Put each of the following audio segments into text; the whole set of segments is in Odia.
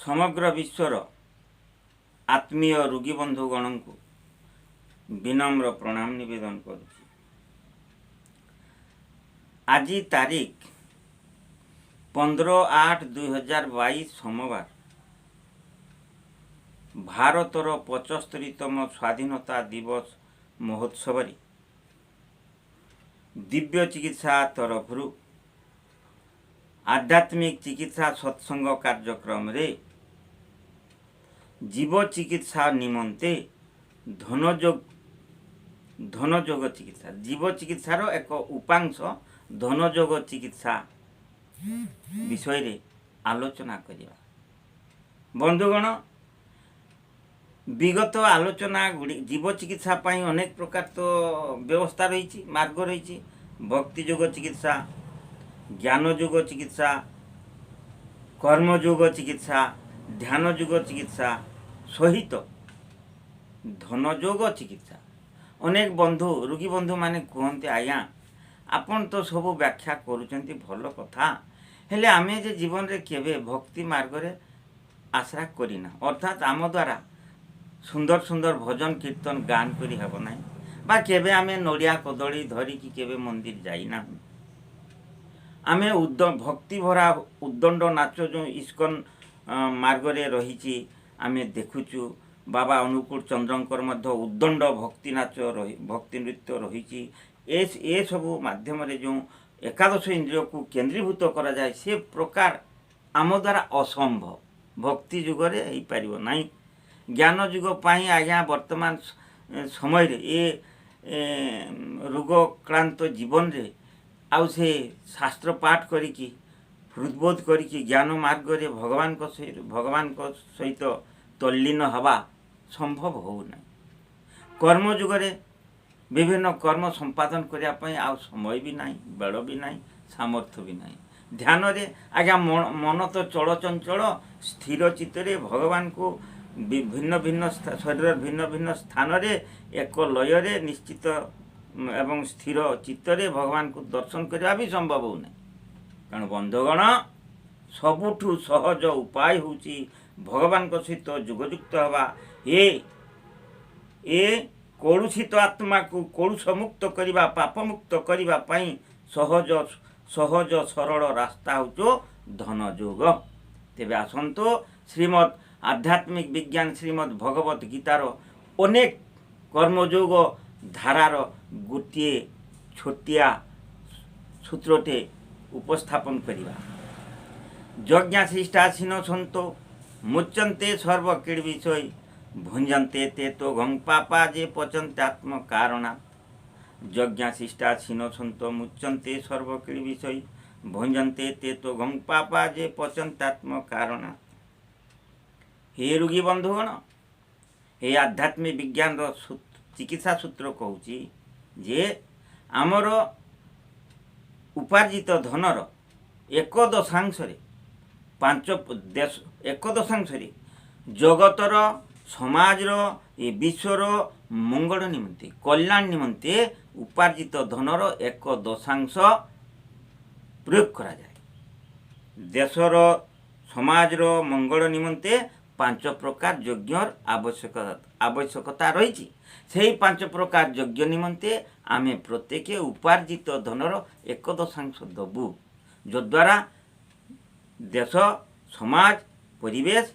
ସମଗ୍ର ବିଶ୍ୱର ଆତ୍ମୀୟ ରୋଗୀ ବନ୍ଧୁଗଣଙ୍କୁ ବିନମ୍ର ପ୍ରଣାମ ନିବେଦନ କରୁଛି। ଆଜି ତାରିଖ 15/8/2022 ସୋମବାର, ଭାରତର 75ତମ ସ୍ୱାଧୀନତା ଦିବସ ମହୋତ୍ସବରେ ଦିବ୍ୟ ଚିକିତ୍ସା ତରଫରୁ ଆଧ୍ୟାତ୍ମିକ ଚିକିତ୍ସା ସତ୍ସଙ୍ଗ କାର୍ଯ୍ୟକ୍ରମରେ ଜୀବ ଚିକିତ୍ସା ନିମନ୍ତେ ଧନଯୋଗ, ଧନଯୋଗ ଚିକିତ୍ସା, ଜୀବ ଚିକିତ୍ସାର ଏକ ଉପାଂଶ ଧନଯୋଗ ଚିକିତ୍ସା ବିଷୟରେ ଆଲୋଚନା କରିବା। ବନ୍ଧୁଗଣ, ବିଗତ ଆଲୋଚନା ଗୁଡ଼ିକ, ଜୀବ ଚିକିତ୍ସା ପାଇଁ ଅନେକ ପ୍ରକାର ତ ବ୍ୟବସ୍ଥା ରହିଛି, ମାର୍ଗ ରହିଛି। ଭକ୍ତି ଯୋଗ ଚିକିତ୍ସା, ଜ୍ଞାନ ଯୋଗ ଚିକିତ୍ସା, କର୍ମଯୋଗ ଚିକିତ୍ସା, ଧ୍ୟାନ ଯୋଗ ଚିକିତ୍ସା ସହିତ ଧନଯୋଗ ଚିକିତ୍ସା। ଅନେକ ବନ୍ଧୁ, ରୋଗୀ ବନ୍ଧୁମାନେ କୁହନ୍ତି, ଆଜ୍ଞା, ଆପଣ ତ ସବୁ ବ୍ୟାଖ୍ୟା କରୁଛନ୍ତି, ଭଲ କଥା, ହେଲେ ଆମେ ଯେ ଜୀବନରେ କେବେ ଭକ୍ତି ମାର୍ଗରେ ଆଶ୍ରା କରିନା, ଅର୍ଥାତ୍ ଆମ ଦ୍ୱାରା ସୁନ୍ଦର ସୁନ୍ଦର ଭଜନ କୀର୍ତ୍ତନ ଗାନ କରି ହେବ ନାହିଁ, ବା କେବେ ଆମେ ନଡ଼ିଆ କଦଳୀ ଧରିକି କେବେ ମନ୍ଦିର ଯାଇନାହୁଁ। ଆମେ ଭକ୍ତି ଭରା ଉଦ୍ଦଣ୍ଡ ନାଚ ଯେଉଁ ଇସ୍କନ ମାର୍ଗରେ ରହିଛି ଆମେ ଦେଖୁଛୁ, ବାବା ଅନୁକୂଳ ଚନ୍ଦ୍ରଙ୍କର ମଧ୍ୟ ଉଦ୍ଦଣ୍ଡ ଭକ୍ତି ନାଚ ରହି, ଭକ୍ତି ନୃତ୍ୟ ରହିଛି। ଏସବୁ ମାଧ୍ୟମରେ ଯେଉଁ ଏକାଦଶ ଇନ୍ଦ୍ରିୟକୁ କେନ୍ଦ୍ରୀଭୂତ କରାଯାଏ, ସେ ପ୍ରକାର ଆମ ଦ୍ୱାରା ଅସମ୍ଭବ, ଭକ୍ତି ଯୁଗରେ ହେଇପାରିବ ନାହିଁ। ଜ୍ଞାନ ଯୁଗ ପାଇଁ ଆଜ୍ଞା ବର୍ତ୍ତମାନ ସମୟରେ ଏ ରୋଗକ୍ରାନ୍ତ ଜୀବନରେ ଆଉ ସେ ଶାସ୍ତ୍ର ପାଠ କରିକି, ହୃଦବୋଧ କରିକି ଜ୍ଞାନ ମାର୍ଗରେ ଭଗବାନଙ୍କ ସହିତ ତଲ୍ଲୀନ ହେବା ସମ୍ଭବ ହେଉନାହିଁ। କର୍ମ ଯୁଗରେ ବିଭିନ୍ନ କର୍ମ ସମ୍ପାଦନ କରିବା ପାଇଁ ଆଉ ସମୟ ବି ନାହିଁ, ବେଳ ବି ନାହିଁ, ସାମର୍ଥ୍ୟ ବି ନାହିଁ। ଧ୍ୟାନରେ ଆଜ୍ଞା ମନ ତ ଚଳଚଞ୍ଚଳ, ସ୍ଥିର ଚିତ୍ତରେ ଭଗବାନଙ୍କୁ ଭିନ୍ନ ଭିନ୍ନ ଶରୀରର ଭିନ୍ନ ଭିନ୍ନ ସ୍ଥାନରେ ଏକ ଲୟରେ ନିଶ୍ଚିତ ଏବଂ ସ୍ଥିର ଚିତ୍ତରେ ଭଗବାନଙ୍କୁ ଦର୍ଶନ କରିବା ବି ସମ୍ଭବ ହେଉନାହିଁ। କାରଣ ବନ୍ଧୁଗଣ, ସବୁଠୁ ସହଜ ଉପାୟ ହେଉଛି ଭଗବାନଙ୍କ ସହିତ ଯୋଗଯୁକ୍ତ ହେବା। ଏ କଳୁଷିତ ଆତ୍ମାକୁ କଳୁଷମୁକ୍ତ କରିବା, ପାପମୁକ୍ତ କରିବା ପାଇଁ ସହଜ ସହଜ ସରଳ ରାସ୍ତା ହେଉଛି ଧନଯୋଗ। ତେବେ ଆସନ୍ତୁ, ଶ୍ରୀମଦ୍ ଆଧ୍ୟାତ୍ମିକ ବିଜ୍ଞାନ ଶ୍ରୀମଦ୍ ଭଗବତ ଗୀତାର ଅନେକ କର୍ମଯୋଗ ଧାରାର ଗୋଟିଏ ଛୋଟିଆ ସୂତ୍ରଟେ ଉପସ୍ଥାପନ କରିବା। ଯଜ୍ଞାଶିଷ୍ଟାଶିନୋ ସନ୍તો ମୁଚ୍ୟନ୍ତେ ସର୍ବ କିଳ୍ବିଷୈ ଭୁଞ୍ଜନ୍ତେ ତେ ତୋଘଂ ପାପା ଯେ ପଚନ୍ତ୍ୟାତ୍ମ କାରଣାତ୍। ଯଜ୍ଞାଶିଷ୍ଟାଶିନୋ ସନ୍તો ମୁଚ୍ୟନ୍ତେ ସର୍ବ କିଳ୍ବିଷୈ ଭୁଞ୍ଜନ୍ତେ ତେ ତୋଘଂ ପାପା ଯେ ପଚନ୍ତ୍ୟାତ୍ମ କାରଣାତ୍। ହେ ରୋଗୀ ବନ୍ଧୁଗଣ, ଏ ଆଧ୍ୟାତ୍ମିକ ବିଜ୍ଞାନର ଚିକିତ୍ସା ସୂତ୍ର କହୁଛି ଯେ ଆମର ଉପାର୍ଜିତ ଧନର ଏକ ଦଶାଂଶରେ ପାଞ୍ଚ ଦେଶ, ଏକ ଦଶାଂଶରେ ଜଗତର, ସମାଜର, ଏ ବିଶ୍ୱର ମଙ୍ଗଳ ନିମନ୍ତେ, କଲ୍ୟାଣ ନିମନ୍ତେ ଉପାର୍ଜିତ ଧନର ଏକ ଦଶାଂଶ ପ୍ରୟୋଗ କରାଯାଏ। ଦେଶର, ସମାଜର ମଙ୍ଗଳ ନିମନ୍ତେ ପାଞ୍ଚ ପ୍ରକାର ଯଜ୍ଞର ଆବଶ୍ୟକତା ରହିଛି। ସେହି ପାଞ୍ଚ ପ୍ରକାର ଯଜ୍ଞ ନିମନ୍ତେ ଆମେ ପ୍ରତ୍ୟେକ ଉପାର୍ଜିତ ଧନର ଏକ ଦଶାଂଶ ଦେବୁ, ଯଦ୍ୱାରା ଦେଶ, ସମାଜ, ପରିବେଶ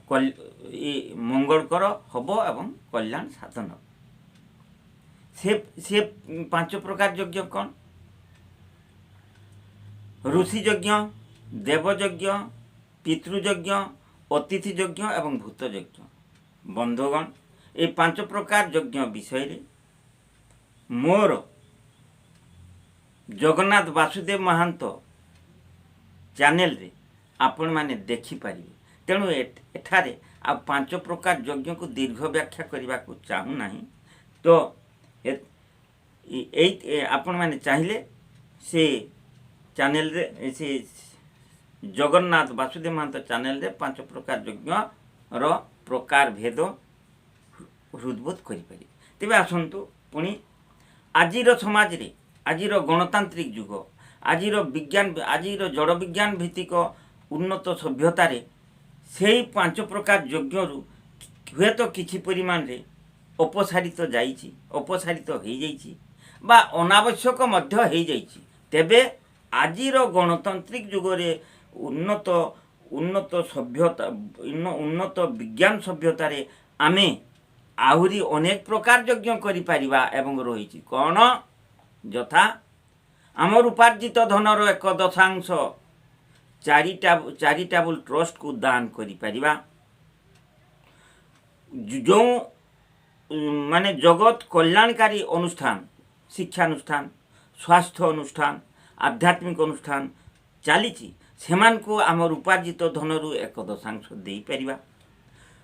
ଏ ମଙ୍ଗଳକର ହେବ ଏବଂ କଲ୍ୟାଣ ସାଧନ ହେବ। ସେ ପାଞ୍ଚ ପ୍ରକାର ଯଜ୍ଞ କ'ଣ? ଋଷି ଯଜ୍ଞ, ଦେବଯଜ୍ଞ, ପିତୃଯଜ୍ଞ, ଅତିଥି ଯଜ୍ଞ ଏବଂ ଭୂତ ଯଜ୍ଞ। ବନ୍ଧୁଗଣ, এই ପାଞ୍ଚ ପ୍ରକାର ଯଜ୍ଞ ବିଷୟରେ ମୋର ଜଗନ୍ନାଥ ବାସୁଦେବ ମହାନ୍ତ ଚ୍ୟାନେଲରେ ଆପଣମାନେ ଦେଖିପାରିବେ। ତେଣୁ ଏଠାରେ ଆଉ ପାଞ୍ଚ ପ୍ରକାର ଯଜ୍ଞକୁ ଦୀର୍ଘ ବ୍ୟାଖ୍ୟା କରିବାକୁ ଚାହୁଁନାହିଁ। ତ ଏଇ ଆପଣମାନେ ଚାହିଁଲେ ସେ ଚ୍ୟାନେଲରେ, ସେ ଜଗନ୍ନାଥ ବାସୁଦେବ ମହାନ୍ତ ଚ୍ୟାନେଲରେ ପାଞ୍ଚ ପ୍ରକାର ଯଜ୍ଞର ପ୍ରକାର ଭେଦ ହୃଦବୋଧ କରିପାରିବେ। ତେବେ ଆସନ୍ତୁ ପୁଣି, ଆଜିର ସମାଜରେ, ଆଜିର ଗଣତାନ୍ତ୍ରିକ ଯୁଗ, ଆଜିର ବିଜ୍ଞାନ, ଆଜିର ଜଡ଼ ବିଜ୍ଞାନ ଭିତ୍ତିକ ଉନ୍ନତ ସଭ୍ୟତାରେ ସେଇ ପାଞ୍ଚ ପ୍ରକାର ଯଜ୍ଞରୁ ହୁଏତ କିଛି ପରିମାଣରେ ଅପସାରିତ ଯାଇଛି, ଅପସାରିତ ହେଇଯାଇଛି ବା ଅନାବଶ୍ୟକ ମଧ୍ୟ ହେଇଯାଇଛି। ତେବେ ଆଜିର ଗଣତାନ୍ତ୍ରିକ ଯୁଗରେ ଉନ୍ନତ ସଭ୍ୟତା, ଉନ୍ନତ ବିଜ୍ଞାନ ସଭ୍ୟତାରେ ଆମେ ଆହୁରି ଅନେକ ପ୍ରକାର ଯଜ୍ଞ କରିପାରିବା ଏବଂ ରହିଛି କ'ଣ? ଯଥା ଆମର ଉପାର୍ଜିତ ଧନର ଏକ ଦଶାଂଶ ଚାରିଟାବୁଲ ଟ୍ରଷ୍ଟକୁ ଦାନ କରିପାରିବା। ଯେଉଁ ମାନେ ଜଗତ କଲ୍ୟାଣକାରୀ ଅନୁଷ୍ଠାନ, ଶିକ୍ଷାନୁଷ୍ଠାନ, ସ୍ୱାସ୍ଥ୍ୟ ଅନୁଷ୍ଠାନ, ଆଧ୍ୟାତ୍ମିକ ଅନୁଷ୍ଠାନ ଚାଲିଛି, ସେମାନଙ୍କୁ ଆମର ଉପାର୍ଜିତ ଧନରୁ ଏକ ଦଶାଂଶ ଦେଇପାରିବା।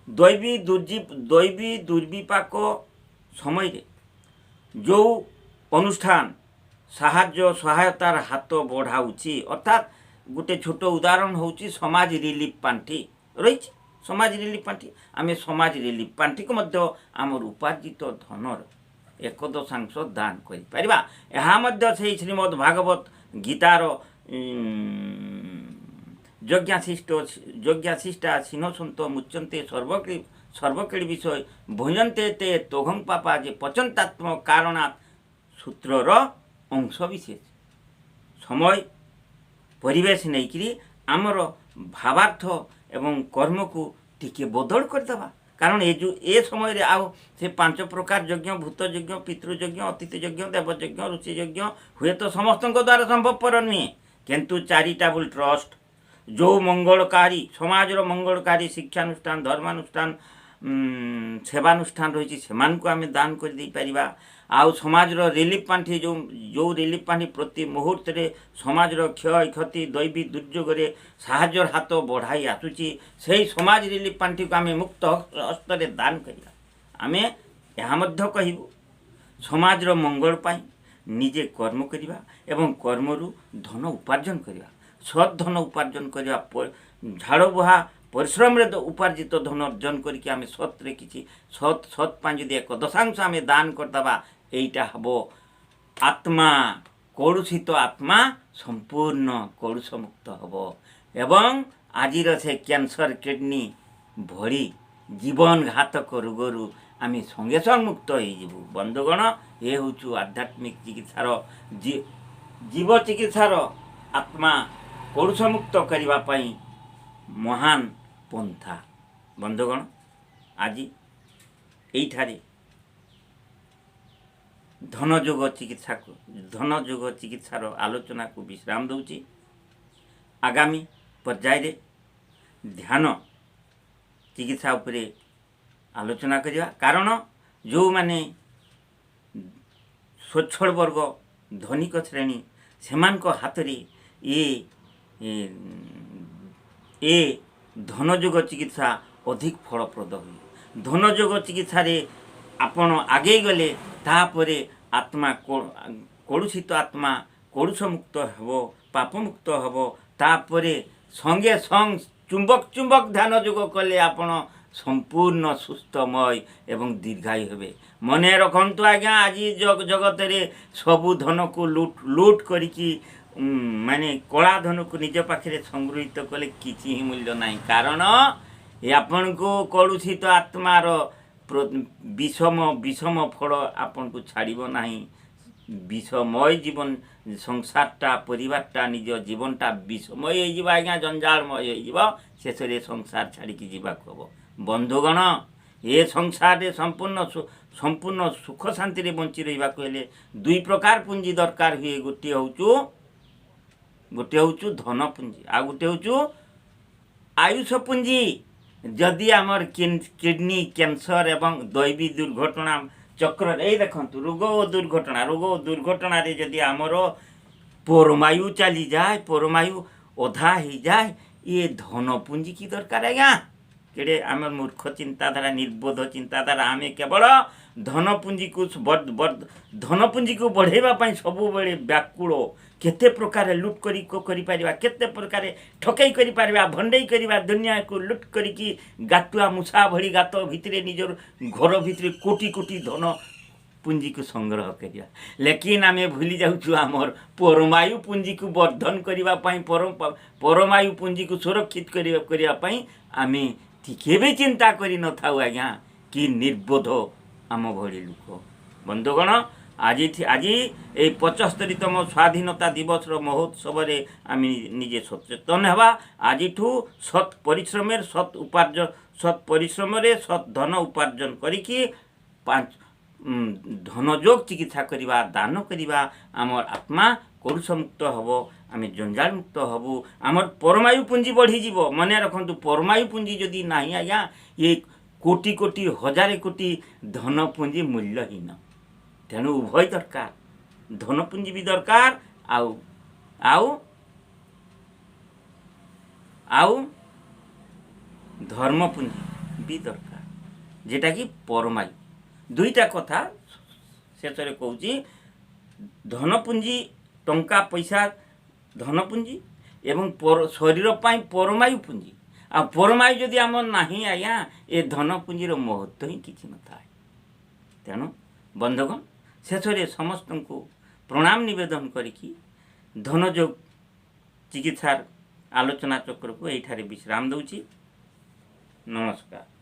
ଦୈବୀ ଦୁର୍ବିପାକ ସମୟରେ ଯେଉଁ ଅନୁଷ୍ଠାନ ସାହାଯ୍ୟ ସହାୟତାର ହାତ ବଢ଼ାଉଛି, ଅର୍ଥାତ୍ ଗୋଟେ ଛୋଟ ଉଦାହରଣ ହେଉଛି ସମାଜ ରିଲିଫ ପାଣ୍ଠି ରହିଛି। ସମାଜ ରିଲିଫ ପାଣ୍ଠି, ଆମେ ସମାଜ ରିଲିଫ ପାଣ୍ଠିକୁ ମଧ୍ୟ ଆମର ଉପାର୍ଜିତ ଧନର ଏକ ଦଶାଂଶ ଦାନ କରିପାରିବା। ଏହା ମଧ୍ୟ ସେଇ ଶ୍ରୀମଦ୍ ଭାଗବତ ଗୀତାର ଯଜ୍ଞାଶିଷ୍ଟା ସିନସନ୍ତ ମୁଚ୍ୟନ୍ତେ ସର୍ବକ୍ଳି ବିଷୟ ଭୁଞ୍ଜନ୍ତେ ତେ ତୋଘଂ ପାପା ଯେ ପଚନ୍ତାତ୍ମ କାରଣାତ୍ ସୂତ୍ରର ଅଂଶ ବିଶେଷ। ସମୟ ପରିବେଶ ନେଇକରି ଆମର ଭାବାର୍ଥ ଏବଂ କର୍ମକୁ ଟିକେ ବଦଳ କରିଦେବା, କାରଣ ଏ ଯେଉଁ ଏ ସମୟରେ ଆଉ ସେ ପାଞ୍ଚ ପ୍ରକାର ଯଜ୍ଞ, ଭୂତ ଯଜ୍ଞ, ପିତୃଯଜ୍ଞ, ଅତିଥି ଯଜ୍ଞ, ଦେବଯଜ୍ଞ, ଋଷି ଯଜ୍ଞ ହୁଏତ ସମସ୍ତଙ୍କ ଦ୍ୱାରା ସମ୍ଭବପର ନୁହେଁ, କିନ୍ତୁ ଚାରିଟାବୁଲ ଟ୍ରଷ୍ଟ, ଯେଉଁ ମଙ୍ଗଳକାରୀ, ସମାଜର ମଙ୍ଗଳକାରୀ ଶିକ୍ଷାନୁଷ୍ଠାନ, ଧର୍ମାନୁଷ୍ଠାନ, ସେବାନୁଷ୍ଠାନ ରହିଛି, ସେମାନଙ୍କୁ ଆମେ ଦାନ କରିଦେଇପାରିବା। ଆଉ ସମାଜର ରିଲିଫ ପାଣ୍ଠି, ଯେଉଁ ରିଲିଫ ପାଣ୍ଠି ପ୍ରତି ମୁହୂର୍ତ୍ତରେ ସମାଜର କ୍ଷୟକ୍ଷତି, ଦୈବୀ ଦୁର୍ଯୋଗରେ ସାହାଯ୍ୟର ହାତ ବଢ଼ାଇ ଆସୁଛି, ସେହି ସମାଜ ରିଲିଫ ପାଣ୍ଠିକୁ ଆମେ ମୁକ୍ତ ହସ୍ତରେ ଦାନ କରିବା। ଆମେ ଏହା ମଧ୍ୟ କହିବୁ, ସମାଜର ମଙ୍ଗଳ ପାଇଁ ନିଜେ କର୍ମ କରିବା ଏବଂ କର୍ମରୁ ଧନ ଉପାର୍ଜନ କରିବା, ସତ୍ ଧନ ଉପାର୍ଜନ କରିବା, ଝାଳ ବୁହା ପରିଶ୍ରମରେ ଉପାର୍ଜିତ ଧନ ଅର୍ଜନ କରିକି ଆମେ ସତ୍ରେ କିଛି ସତ୍ ପାଇଁ ଯଦି ଏକ ଦଶାଂଶ ଆମେ ଦାନ କରିଦେବା, ଏଇଟା ହେବ ଆତ୍ମା କଳୁଷିତ ଆତ୍ମା ସମ୍ପୂର୍ଣ୍ଣ କଳୁଷମୁକ୍ତ ହେବ ଏବଂ ଆଜିର ସେ କ୍ୟାନ୍ସର, କିଡ଼ନୀ ଭଳି ଜୀବନ ଘାତକ ରୋଗରୁ ଆମେ ସଙ୍ଗେ ସଙ୍ଗେ ମୁକ୍ତ ହେଇଯିବୁ। ବନ୍ଧୁଗଣ, ଏ ହେଉଛୁ ଆଧ୍ୟାତ୍ମିକ ଚିକିତ୍ସାର, ଜୀବ ଚିକିତ୍ସାର ଆତ୍ମା କଳୁଷମୁକ୍ତ କରିବା ପାଇଁ ମହାନ ପନ୍ଥା। ବନ୍ଧୁଗଣ, ଆଜି ଏଇଠାରେ ଧନଯୋଗ ଚିକିତ୍ସାର ଆଲୋଚନାକୁ ବିଶ୍ରାମ ଦେଉଛି। ଆଗାମୀ ପର୍ଯ୍ୟାୟରେ ଧ୍ୟାନ ଚିକିତ୍ସା ଉପରେ ଆଲୋଚନା କରିବା, କାରଣ ଯେଉଁମାନେ ସ୍ୱଚ୍ଛଳ ବର୍ଗ, ଧନିକ ଶ୍ରେଣୀ, ସେମାନଙ୍କ ହାତରେ ଏ ଧନଯୋଗ ଚିକିତ୍ସା ଅଧିକ ଫଳପ୍ରଦ ହୁଏ। ଧନଯୋଗ ଚିକିତ୍ସାରେ ଆପଣ ଆଗେଇ ଗଲେ ତାପରେ ଆତ୍ମା କଳୁଷିତ ଆତ୍ମା କଳୁଷମୁକ୍ତ ହେବ, ପାପମୁକ୍ତ ହେବ। ତାପରେ ସଙ୍ଗେ ସଙ୍ଗ ଚୁମ୍ବକ ଚୁମ୍ବକ ଧ୍ୟାନ ଯୋଗ କଲେ ଆପଣ ସମ୍ପୂର୍ଣ୍ଣ ସୁସ୍ଥମୟ ଏବଂ ଦୀର୍ଘାୟୁ ହେବେ। ମନେ ରଖନ୍ତୁ ଆଜ୍ଞା, ଆଜି ଜଗତରେ ସବୁ ଧନକୁ ଲୁଟ୍ କରିକି, ମାନେ କଳା ଧନକୁ ନିଜ ପାଖରେ ସଂଗୃହୀତ କଲେ କିଛି ହିଁ ମୂଲ୍ୟ ନାହିଁ, କାରଣ ଏ ଆପଣଙ୍କୁ କଳୁଷିତ ଆତ୍ମାର ବିଷମ ଫଳ ଆପଣଙ୍କୁ ଛାଡ଼ିବ ନାହିଁ। ବିଷମୟ ଜୀବନ, ସଂସାରଟା, ପରିବାରଟା, ନିଜ ଜୀବନଟା ବିଷମୟ ହେଇଯିବ ଆଜ୍ଞା, ଜଞ୍ଜାଳମୟ ହେଇଯିବ। ଶେଷରେ ସଂସାର ଛାଡ଼ିକି ଯିବାକୁ ହେବ। ବନ୍ଧୁଗଣ, ଏ ସଂସାରରେ ସମ୍ପୂର୍ଣ୍ଣ ସୁଖ ଶାନ୍ତିରେ ବଞ୍ଚି ରହିବାକୁ ହେଲେ ଦୁଇ ପ୍ରକାର ପୁଞ୍ଜି ଦରକାର ହୁଏ। ଗୋଟିଏ ହେଉଛୁ ଧନ ପୁଞ୍ଜି, ଆଉ ଗୋଟିଏ ହେଉଛୁ ଆୟୁଷ ପୁଞ୍ଜି। ଯଦି ଆମର କିଡ଼ନୀ କ୍ୟାନ୍ସର ଏବଂ ଦୈବୀ ଦୁର୍ଘଟଣା ଚକ୍ରରେ, ଏଇ ଦେଖନ୍ତୁ ରୋଗ ଓ ଦୁର୍ଘଟଣା, ରୋଗ ଓ ଦୁର୍ଘଟଣାରେ ଯଦି ଆମର ପରମାୟୁ ଚାଲିଯାଏ, ପରମାୟୁ ଅଧା ହେଇଯାଏ, ଇଏ ଧନ ପୁଞ୍ଜି କି ଦରକାର ଆଜ୍ଞା? କେଡ଼େ ଆମର ମୂର୍ଖ ଚିନ୍ତାଧାରା, ନିର୍ବୋଧ ଚିନ୍ତାଧାରା। ଆମେ କେବଳ ଧନପୁଞ୍ଜିକୁ ବଢ଼େଇବା ପାଇଁ ସବୁବେଳେ ବ୍ୟାକୁଳ। କେତେ ପ୍ରକାର ଲୁଟ୍ କରି କରିପାରିବା, କେତେ ପ୍ରକାର ଠକେଇ କରିପାରିବା, ଭଣ୍ଡେଇ କରିବା, ଦୁନିଆକୁ ଲୁଟ୍ କରିକି ଗାତୁଆ ମୂଷା ଭଳି ଗାତ ଭିତରେ ନିଜର ଘର ଭିତରେ କୋଟି କୋଟି ଧନ ପୁଞ୍ଜିକୁ ସଂଗ୍ରହ କରିବା। ଲେକିନ୍ ଆମେ ଭୁଲି ଯାଉଛୁ ଆମର ପରମାୟୁ ପୁଞ୍ଜିକୁ ବର୍ଦ୍ଧନ କରିବା ପାଇଁ, ପରମାୟୁ ପୁଞ୍ଜିକୁ ସୁରକ୍ଷିତ କରିବା ପାଇଁ ଆମେ ଟିକେ ବି ଚିନ୍ତା କରିନଥାଉ ଆଜ୍ଞା। କି ନିର୍ବୋଧ ଆମ ଭଳି ଲୋକ। ବନ୍ଧୁଗଣ, ଆଜି ଏଇ 75ତମ ସ୍ୱାଧୀନତା ଦିବସର ମହୋତ୍ସବରେ ଆମେ ନିଜେ ସଚେତନ ହେବା। ଆଜିଠୁ ସତ୍ ପରିଶ୍ରମରେ ସତ୍ ଉପାର୍ଜନ, ସତ୍ ପରିଶ୍ରମରେ ସତ୍ ଧନ ଉପାର୍ଜନ କରିକି ପାଞ୍ଚ ଧନଯୋଗ ଚିକିତ୍ସା କରିବା, ଦାନ କରିବା। ଆମର ଆତ୍ମା କଳୁଷମୁକ୍ତ ହେବ, ଆମେ ଜଞ୍ଜାଳ ମୁକ୍ତ ହେବୁ, ଆମର ପରମାୟୁ ପୁଞ୍ଜି ବଢ଼ିଯିବ। ମନେ ରଖନ୍ତୁ, ପରମାୟୁ ପୁଞ୍ଜି ଯଦି ନାହିଁ ଆଜ୍ଞା, ଏ କୋଟି କୋଟି ହଜାରେ କୋଟି ଧନ ପୁଞ୍ଜି ମୂଲ୍ୟହୀନ। ତେଣୁ ଉଭୟ ଦରକାର, ଧନ ପୁଞ୍ଜି ବି ଦରକାର ଆଉ ଆଉ ଆଉ ଧର୍ମ ପୁଞ୍ଜି ବି ଦରକାର, ଯେଟାକି ପରମାୟୁ। ଦୁଇଟା କଥା ଶେଷରେ କହୁଛି। ଧନ ପୁଞ୍ଜି, ଟଙ୍କା ପଇସା ଧନ ପୁଞ୍ଜି ଏବଂ ଶରୀର ପାଇଁ ପରମାୟୁ ପୁଞ୍ଜି। ଆଉ ପରମାୟୁ ଯଦି ଆମର ନାହିଁ ଆଜ୍ଞା, ଏ ଧନ ପୁଞ୍ଜିର ମହତ୍ଵ ହିଁ କିଛି ନଥାଏ। ତେଣୁ ବନ୍ଧୁଗଣ, ଶେଷରେ ସମସ୍ତଙ୍କୁ ପ୍ରଣାମ ନିବେଦନ କରିକି ଧନଯୋଗ ଚିକିତ୍ସାର ଆଲୋଚନା ଚକ୍ରକୁ ଏଇଠାରେ ବିଶ୍ରାମ ଦେଉଛି। ନମସ୍କାର।